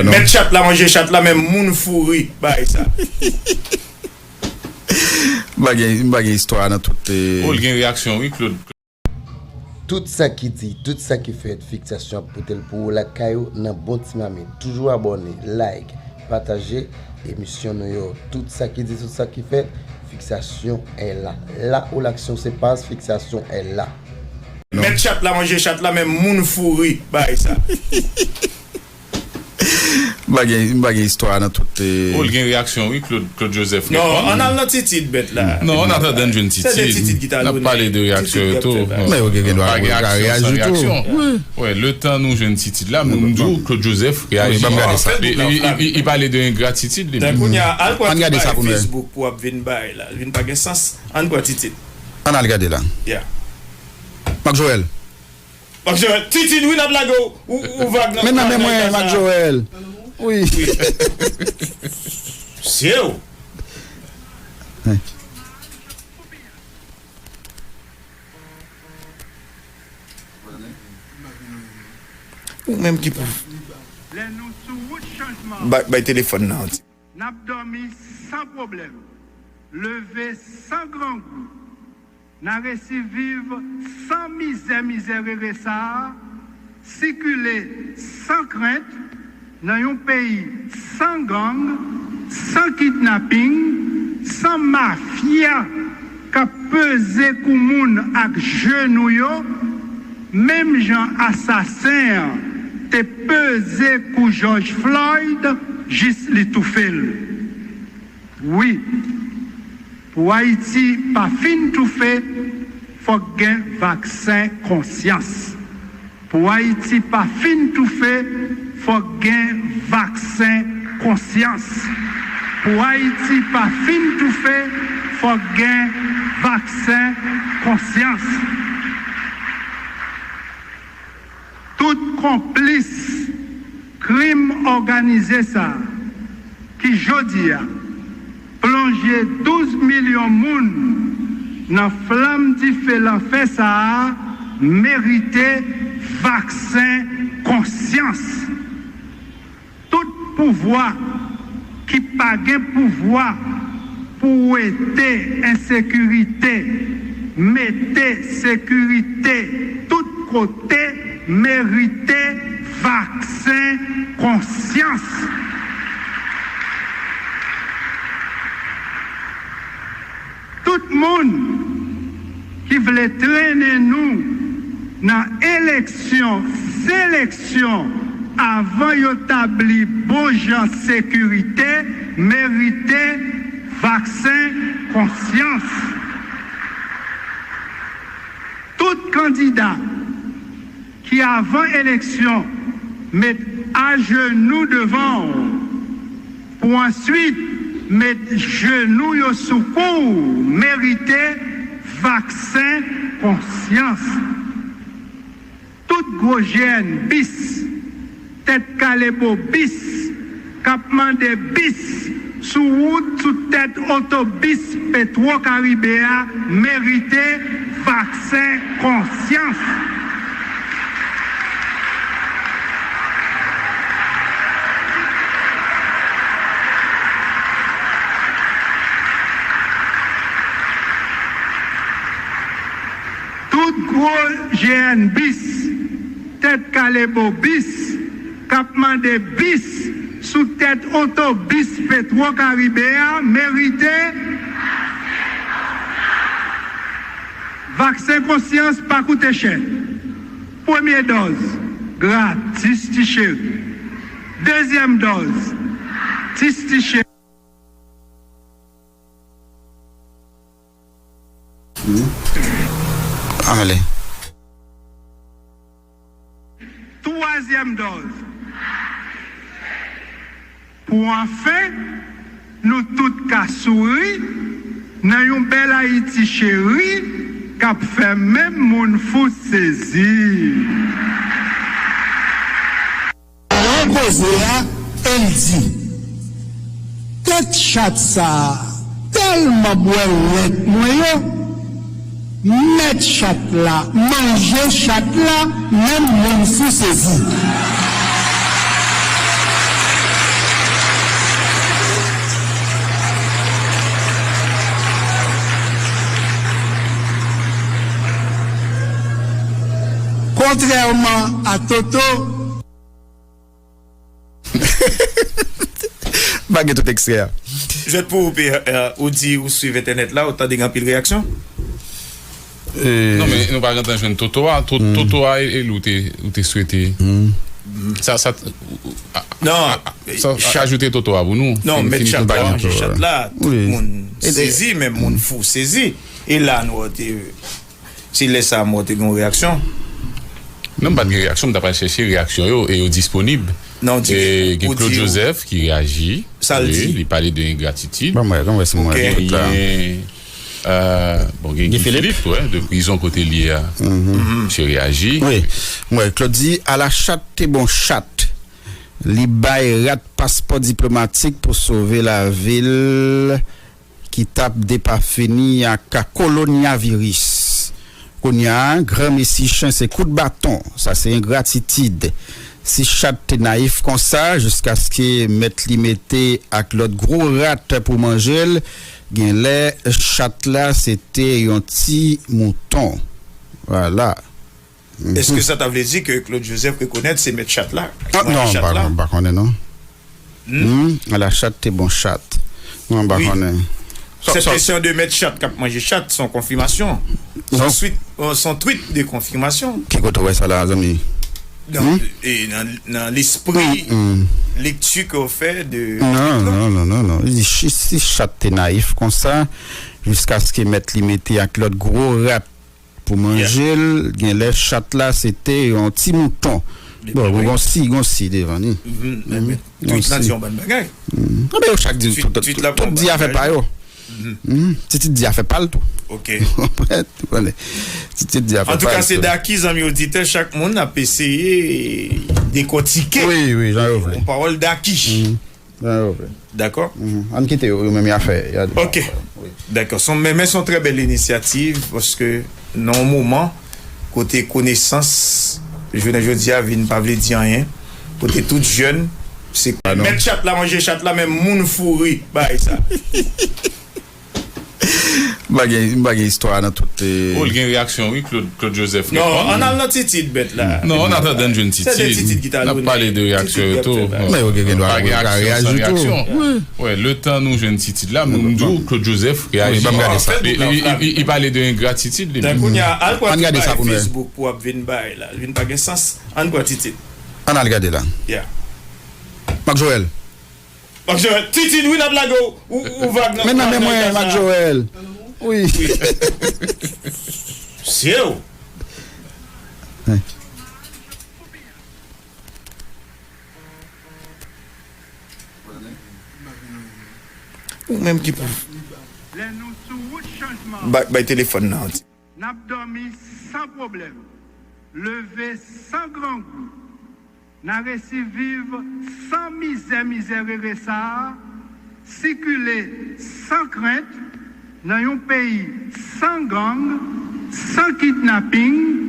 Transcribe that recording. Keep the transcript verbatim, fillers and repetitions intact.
Mèt chat la manje chat la, menm moun fou ri bay sa. M pa gen, m pa gen istwa nan tout. Eh. Oh, l gen reyaksyon, wi, Claude. Tout sa ki di, tout sa ki fèt, Fiksasyon ap pote l pou ou lakay ou nan bon ti mamit. Toujou abòne, like, pataje emisyon nou yo. Tout sa ki di, tout sa ki fèt, Fiksasyon est là. Là où l'action se passe, Fiksasyon est là. Mèt chat la manje chat la, menm moun fou ri bay sa. M pa gen, m pa gen istwa nan tout. Eh. Oh, l gen reyaksyon, wi, Claude, Claude Joseph. Non, ann al nan Titid, bèt la. Non, an atandan n jwenn Titid, n ap pale de reyaksyon yo tou. Men yo gen dwa pa gen reyaksyon. Wi. Wè, letan nou jwenn Titid la, m di w, Claude Joseph reyaji. Wi, ban m gade sa. Li, li, li, li pale de engratitid, li menm. Ann gade sa pou nou wè. Facebook pou w ap vin bay la. Vin pa gen sans. Ann pran Titid. Ann al gade la. Yeah. Marc Joël. Marc Joël, Titid wi n ap lage w, ou, ou vag nan. Men nan men mwen, Marc Joël. Wi. Wi. Se w. Ou menm ki pou. Lè nou sou wout chanjman. Bay, bay telefòn nan. N ap dòmi san pwoblèm, leve san grangou. N a resi viv san mizè, mizèrere sa a, sikile san krent nan yon peyi san gang, san kidnaping, san mafya k ap peze kou moun ak jenou yo, menm jan asasen an te peze kou George Floyd jis li toufe l. Wi, pou Ayiti pa fin toufe, fòk gen vaksen konsyans. Pou Ayiti pa fin toufe, fòk gen vaksen konsyans. Pou Ayiti pa fin toufe, fòk gen vaksen konsyans. Tout konplis krim òganize sa a, ki jodi a plonje douz milyon moun nan flanm dife lanfè sa a, merite vaksen konsyans. Tout pouvwa ki pa gen pouvwa pou wete ensekirite, mete sekirite tout kote, merite vaksen konsyans. Tout moun ki vle trennen nou nan eleksyon, seleksyon, avan yo tabli bon jan sekirite, merite vaksen konsyans. Tout kandida ki avan eleksyon met ajenou devan w, pou answit met jenou yo sou kou w, merite vaksen konsyans. Tout gwo G N bis, tèt kale bobis, k ap mande bis sou wout, sou tèt otobis Petwo Karibe a, merite vaksen konsyans. Tout gwo G N bis, tèt kale bobis, k ap mande bis sou tèt otobis Petwo Karibe a, merite. Vaksen konsyans pa koute chè. Premye dòz, gratis ti cheri. Dezyèm dòz, gratis ti cheri. Ale. Twazyèm dòz. Pou anfen, nou tout ka souri nan yon bèl Ayiti cheri k ap fè menm moun fou sezi. Pran koze a, e l di, tèt chat sa a tèlman bwè lèt mwen yo, mèt chat la manje chat la, menm moun fou sezi. Kontrèman a Toto. M pa gen tout ekstrè a. Jwèt pou ou, P R, ou di ou swiv entènèt la, ou tande gen anpil reyaksyon? Non, men nou pa gentan jwenn Toto a. To- Toto a, e, e li ou te, ou te swete. Sa, sa, Non, sa, ajoute Toto a pou nou. Non, men chat la, manje chat la, tout moun sezi, menm moun fou sezi. E la, nou te, se lè sa, mwen te gen yon reyaksyon. Non, m pa t gen reyaksyon, m ta pral chèche reyaksyon yo, e yo disponib. Non, di, e, gen Claude Joseph ki reyaji. Sa l di? Li pale de engratitid. Ban mwen, ban mwen si mwen. Gen, euh, bon, gen Guy Philippe, wè, de prizon kote l ye a. Misye reyaji. Wi. Mwen, Claude di, ala chat te bon chat. Li bay rat paspò diplomatik pou sove lavi l ki t ap depafini ak kolonyaviris. Kounye a, granmesi chen se kout baton. Sa se engratitid. Si chat te nayif konsa, jiskaske mèt li mete ak lòt gwo rat pou manje l, genlè chat la se te yon ti mouton. Vwala. Èske sa ta vle di ke Claude Joseph rekonèt se mèt chat la? Ah, non, m pa, m pa konnen, non. Hmm, la chat te bon chat. Mwen pa konnen. Cette question de mèt chat k ap manje chat, se yon konfimasyon. Se yon tweet, se yon tweet de konfimasyon. Ki kote w wè sa la, zanmi? Nan, e nan, nan lespri lekti ke w fè de. Non, non, non, non, non. Li di, si, si chat te nayif konsa, jiskaske mèt li mete ak lòt gwo rat pou manje l, genlè chat la se te yon ti mouton. Bon, gon si, gon si devan li. Tweet la di yon bann bagay. Anben yo chak di, tout di afè pa yo. Titit di afè pa l tou. Ok. Ou konprann? Titit di afè pa l tou. Antouka, se Daki, zanmi oditè, chak moun ap eseye dekòtike yon pawòl Daki. Dakò? Ann kite yo, yo menm y a fè. Ok. Dakò. Men, men se yon trè bèl inisyativ, paske nan yon moman kote konesans, jounen jodi a, vin pa vle di anyen, kote tout jèn, se mèt chat la manje chat la, men moun fou ri bay sa. M pa gen, m pa gen istwa nan tout. Oh, l gen reyaksyon, wi, Claude, Claude Joseph reponn. Non, ann al nan Titid, bèt la. Non, an atandan n jwenn Titid, n ap pale de reyaksyon yo tou. Men yo gen dwa reyaksyon san reyaksyon. Wi, letan nou jwenn Titid la, m di w, Claude Joseph reyaji. Li pale de engratitid, li menm. Ann gade sa pou nou wè. Facebook pou w ap vin bay la. Vin pa gen sans. Ann pran Titid. Ann al gade la. Marc Joël. Titid wi n ap lage w, ou vag nan kay sa. Men nan men mwen, Marc Joël. Wi. Se w. Ou menm ki pou. Lè nou sou wout chanjman an. Bay telefòn nan. N ap dòmi san pwoblèm, leve san grangou. N a resi viv san mizè, mizèrere sa a, sikile san krent nan yon peyi san gang, san kidnaping.